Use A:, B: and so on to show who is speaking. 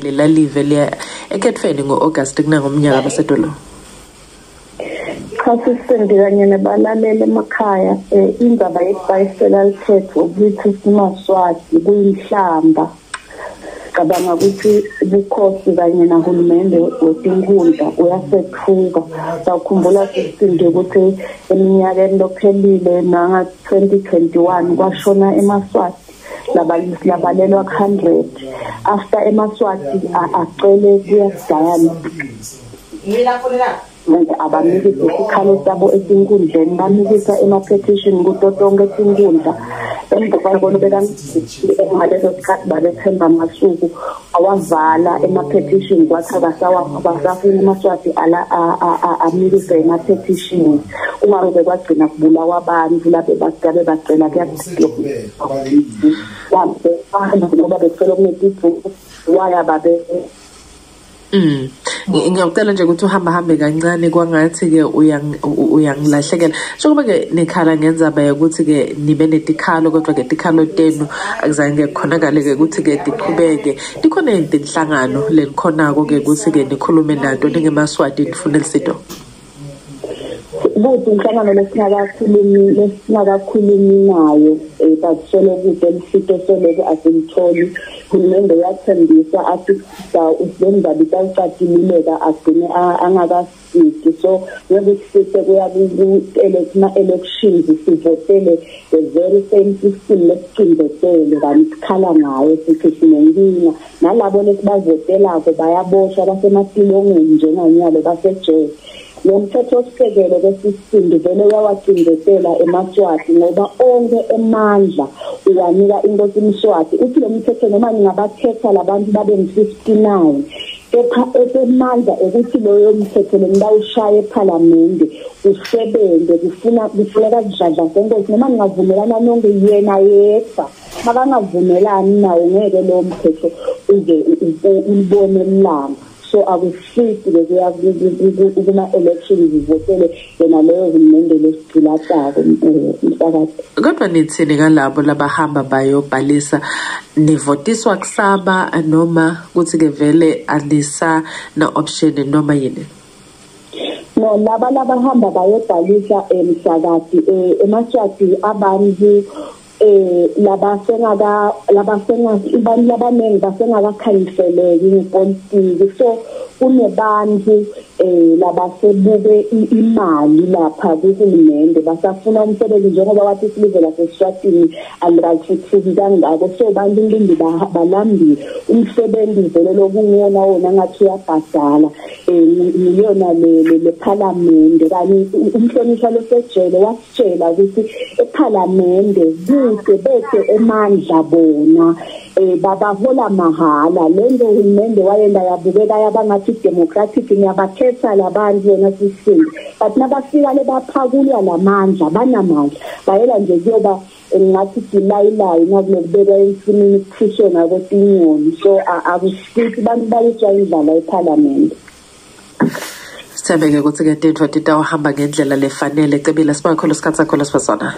A: Lela live liya ekhethweni ngo-August kunangomnyaka basedolo.
B: Cha, sisindi kanye nebalaleli emakhaya, indaba yekubhayisela likhetho kithi simaSwati kuyinhlamba. Cabanga ukuthi bukhosi kanye nahulumende wetinkhundla uyasethuka. Sawukhumbula, sisinde, ukuthi eminyakeni lophelile nanga-2021 kwashona emaSwati labalelwa ku-100 after emaSwati acele kuya kudayana manje abanikise isikhalo sabo esinkundleni, banikisa ema-petition kuto tonke tinkundla. Emva kwaloko ngaleso sikhathi babethemba Masuku awavala ema-petition, kwathi abasafuna emaSwati ala amikise ema-petition. Kungabe kwagcina kubulawa abantu labe bagabe bacela kuya ngoba bekucela kunetidvuku waya babe.
A: Ngiyacela nje ukuthi uhamba hambe kancane, kwangathi ke uyangilahlekela. Njengoba ke nikhala ngenzaba yokuthi ke nibe netikhalo, kodwa ke tikhalo tenu akuzange kukhonakale ke ukuthi ke tiqhubeke. Tikhona yini tinhlangano lenikhonako ke ukuthi ke nikhulume nato ningemaSwati nifune lisito?
B: Kude inhlangano lesingakakhulumi nayo, but solo kude lisito, soloku asilitholi. Hulumende uyathembisa, athi le ndaba itawucatululeka, agcine angakafiki. So ngeke sifise kuya kuma-elections sivotele the very same system lesicindzetele kanti sikhala ngayo, sithi sinenkinga nalabo lesibavotelako bayaboshwa, basematilongweni njenganyalo, basejele. Lo mthetho-sisekelo kwesisindi vele uyawacindzetela emaSwati ngoba onke emandla uwanika inkosi Mswati. Uthi lo mthetho, noma ningabakhetha labantu babe ngu-59, kepha esemandla ekuthi loyo mthetho lengibawushaya ephalamende usebenze kufuneka sidladla senkosi. Noma ningavumelana nonke, yena yedwa makangavumelani nawo, ngeke lowo mthetho uze ulibone ilanga. So akusisi-ke kuya kuma-elections ivotele yena leyo hulumende lesigcilatako, umsakazi.
A: Kodwa nithini ngalabo labahamba bayobhalisa? Nivotiswa kusaba noma kuthi ke vele alisa na option noma yini?
B: No, laba labahamba bayobhalisa, emsakati, emaSwati abantu labasenga abantu labaningi basengakakhanyiseleki ngepolitiki. So kunebantu labasebuke imali lapha kuhulumende, basafuna umsebenzi njengoba wathi silive laseSwatini alikathuthukisi kangako. So bantu limbi balambile umsebenzi vele lokunguwona wona ngathi uyabhadala, ngiyona le phalamende. Kanye umhlonishwa losejele wasitshela ukuthi ephalamende kude bese emandla bona babahola mahala. Lento uhulumende wayenda yabukeka yabangathi democratic, ngiyabakhetha labantu wena sisindi, but nabafika le baphakulwa lamandla, banamandla, bayela nje kuyoba ngathi dilayilayi nakulokubekwa ensimini kukhishwe ngakwetinyomi. So akusithi abantu bayitswa indlala ephalamende.
A: Sithembe-ke ukuthi-ke tintfo titawuhamba ngendlela lefanele. Cebile, sibakhulu isikhathi sakho lesifazana.